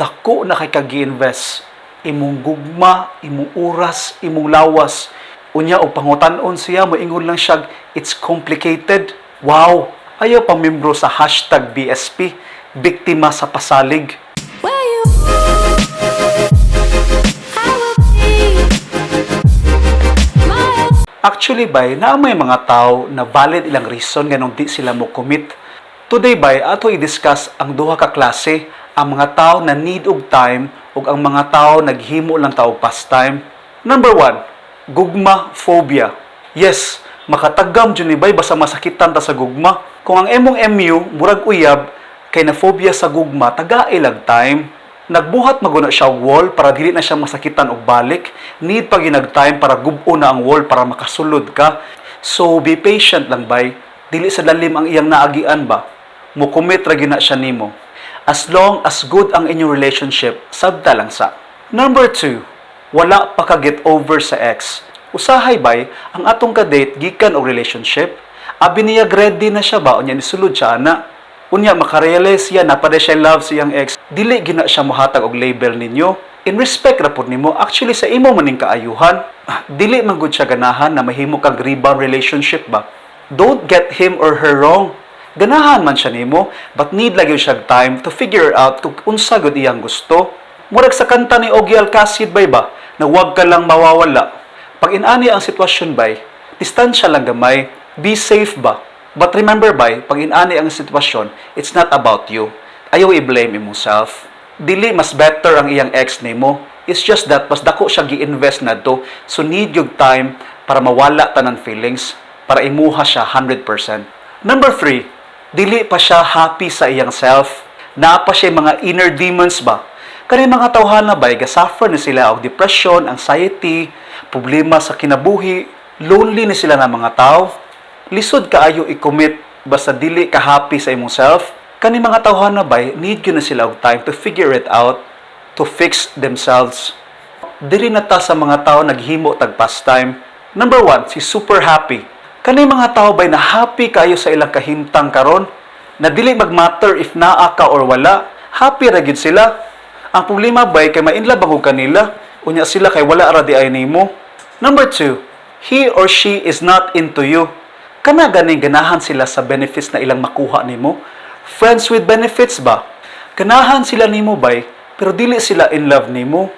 Dako na kay kag gi-invest. Imong gugma, imong oras, imong lawas. Unya og pangutan-on siya, moingon lang siya, "It's complicated." Wow! Ayaw pa membro sa #BSP, biktima sa pasalig. Where you I will be my Actually, bay, naa may mga tao na valid ilang reason nganong di sila mo commit. Today, bay, ato i-discuss ang duha ka klase, ang mga tao na need og time ug ang mga tao naghimo lang ta og pastime. Number one, gugma phobia. Yes, makatagam jud ni, bay, basta masakitan ta sa gugma. Kung ang imong MU murag uyab kay na phobia sa gugma, tagai lag time. Nagbuhat maguna siya og wall para dili na siya masakitan og balik. Need pa gyud time para gubo na ang wall para makasulod ka. So be patient lang, bay. Dili sa lalim ang iyang naagian ba. Mo commit ra gyud na siya nimo. As long as good ang inyong relationship, sabta lang sa. Number two, wala pa ka get over sa ex. Usahay, bay, ang atong ka-date gikan og relationship, abi niya ready na siya ba, unya nisulod siya ana. Unya makarealize siya na pa siya love sa iyang ex, dili gyud na siya mohatag og label ninyo. In respect ra pud nimo, actually sa imo maning kaayuhan. Ah, dili man gud siya ganahan na mahimo kag rebound relationship ba. Don't get him or her wrong. Ganahan man siya nimo, but need lagi siya time to figure out kung unsa gud iyang gusto. Murag sa kanta ni Ogie Alcacid bay ba, na "Wag ka lang mawawala." Pag inani ang sitwasyon, bay, distansya lang gamay, be safe ba. But remember, bay, pag inani ang sitwasyon, it's not about you. Ayaw i-blame imong self. Dili mas better ang iyang ex nimo. It's just that mas dako siya gi-invest na to. So need yung time para mawala tanan feelings, para imuha siya 100%. Number three, dili pa siya happy sa iyang self. Naa pa siya mga inner demons ba? Kani mga tawhana, bay, gasuffer ni sila og depression, anxiety, problema sa kinabuhi, lonely ni sila na mga tao. Lisod kaayo i-commit basta dili ka happy sa imong self. Kani mga tawhana, bay, need gyud na sila og time to figure it out, to fix themselves. Diri na ta sa mga tao naghimo tag pastime. Number one, si super happy. Kani mga tao, bay, na happy kayo sa ilang kahimtang karon, na dili magmatter if naa ka or wala, happy ra gyud sila. Ang problema, bay, kay ma-inlove ang kanila, unya sila kay wala ra di ay nimo. Number two, he or she is not into you. Kana ganing ganahan sila sa benefits na ilang makuha nimo. Friends with benefits ba? Ganahan sila nimo, bay, pero dili sila in love nimo.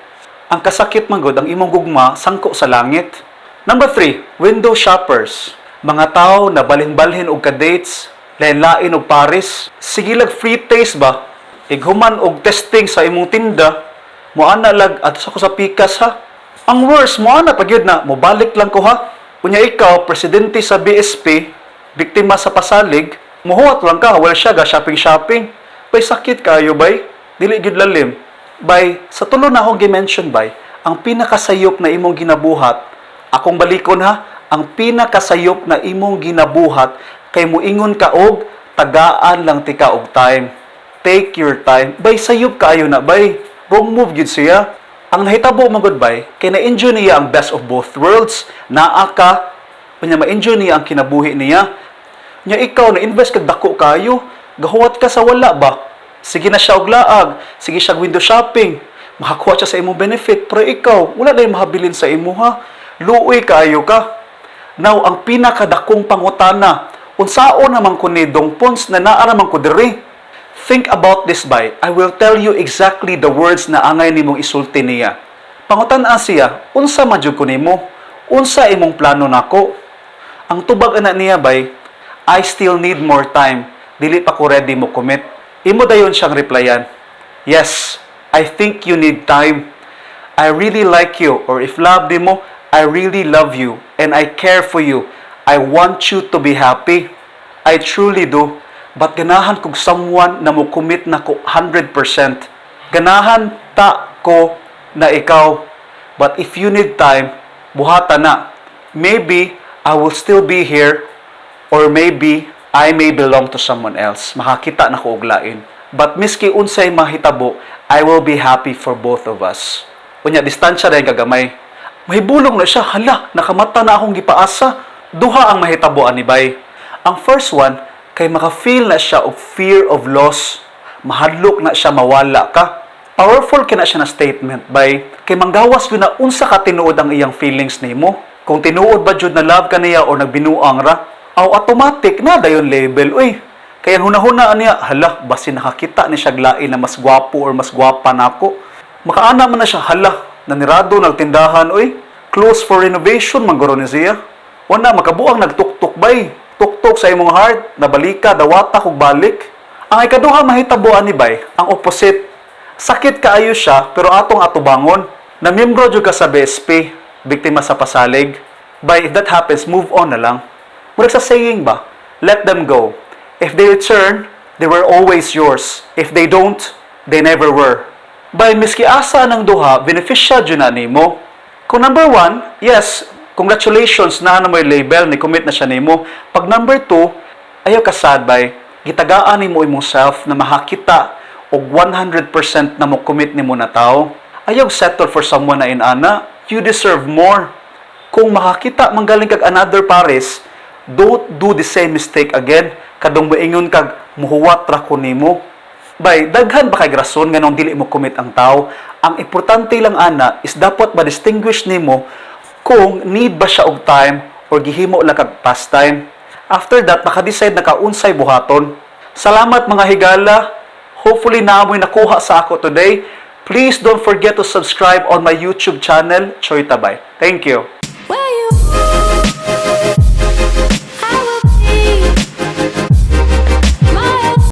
Ang kasakit man gud, ang imong gugma sangko sa langit. Number three, window shoppers. Mga tao na balhin-balhin og ka-dates, lain-lain og pares, sige lag free taste ba? Ighuman og testing sa imong tinda, moana lag at sa ko sa pikas ha. Ang worst, moana pa gyud na, mobalik lang ko ha. Unya ikaw, presidente sa BSP, biktima sa pasalig, muhuwat lang ka, wala siya ga shopping shopping. Bay, sakit kayo, bay, dili gyud lalim. Bay, sa tulo na akong gi-mention, bay, ang pinakasayop na imong ginabuhat, akong balikon ha, ang pinakasayop na imong ginabuhat kay muingon ka og tagaan lang tika og time. Take your time. Bay, sayop kaayo na, bay. Wrong move gyud siya. Ang nahitabo man gud, bay, kay na-enjoy niya ang best of both worlds. Naa ka, unya ma-enjoy niya ang kinabuhi niya. Nya ikaw na invest kag dako kayo, gahuwat ka sa wala ba? Sige na siya og laag, sige siya window shopping, makakuha siya sa imong benefit, pero ikaw wala na mahabilin sa imuha. Luoy kaayo ka. Now, ang pinakadakong pangutana, unsaon naman ko ni Dong Pons na naa naman ko diri? Think about this, bay. I will tell you exactly the words na angay nimong isulti niya. Pangutan-a siya, "Unsa man jud ko nimo? Unsa imong plano nako?" Ang tubag ana niya, bay, "I still need more time. Dili pa ko ready mo commit." Imo dayon siyang replyan, "Yes, I think you need time. I really like you," or if love nimo, "I really love you and I care for you. I want you to be happy. I truly do. But ganahan kog someone na mo commit na ko 100%. Ganahan ta ko na ikaw. But if you need time, buhata na. Maybe I will still be here or maybe I may belong to someone else. Makakita na ko og lain. But miski unsay mahitabo, I will be happy for both of us." Unya distansya dayon kagamay. Mahibulong na siya, hala, nakamata na akong gipaasa. Duha ang mahitabo ani, bay. Ang first one, kay maka-feel na siya og fear of loss. Mahadlok na siya mawala ka. Powerful kina siya na statement, bay, kay manggawas gyud na unsa ka tinuod ang iyang feelings nimo. Kung tinuod ba jud na love ka niya o nagbinuang ra, aw automatic na dayon label, uy. Kaya hunahuna niya, "Hala, basin nakakita ni siya lain na mas gwapo or mas gwapa nako." Makaana man na siya, "Hala, nanirado nagtindahan, uy. Close for renovation, mangguro ni siya." Wala, makabuang nagtuktok, bay. Tuktok sa imong heart, nabalika, dawata kog balik. Ang ikaduha mahitabo ani, bay, ang opposite. Sakit kaayo siya, pero atong atubangon. Na miyembro jud ka sa BSP, biktima sa pasalig. Bay, if that happens, move on na lang. Murag sa saying ba, "Let them go. If they return, they were always yours. If they don't, they never were." Bay, miski asa ng duha, beneficial jud na nimo. Kung number one, yes, congratulations na na mo'y label, ni commit na siya nimo. Pag number two, ayaw ka sad, bay, gitagaan nimo imong self na makakita og 100% na mo commit nimo na tao. Ayaw settle for someone na inana. You deserve more. Kung makakita manggaling kag another pares, don't do the same mistake again. Kadong moingon kag muhuwat ra ko nimo. Bay, daghan ba kay rason nganong dili mo commit ang tao? Ang importante lang ana is dapat ma-distinguish nimo kung need ba siya og time or gihimo lang kag pastime. After that, naka-decide na ka unsay buhaton. Salamat, mga higala. Hopefully naa mo'y nakuha sa ako today. Please don't forget to subscribe on my YouTube channel, Choi Tabay. Thank you.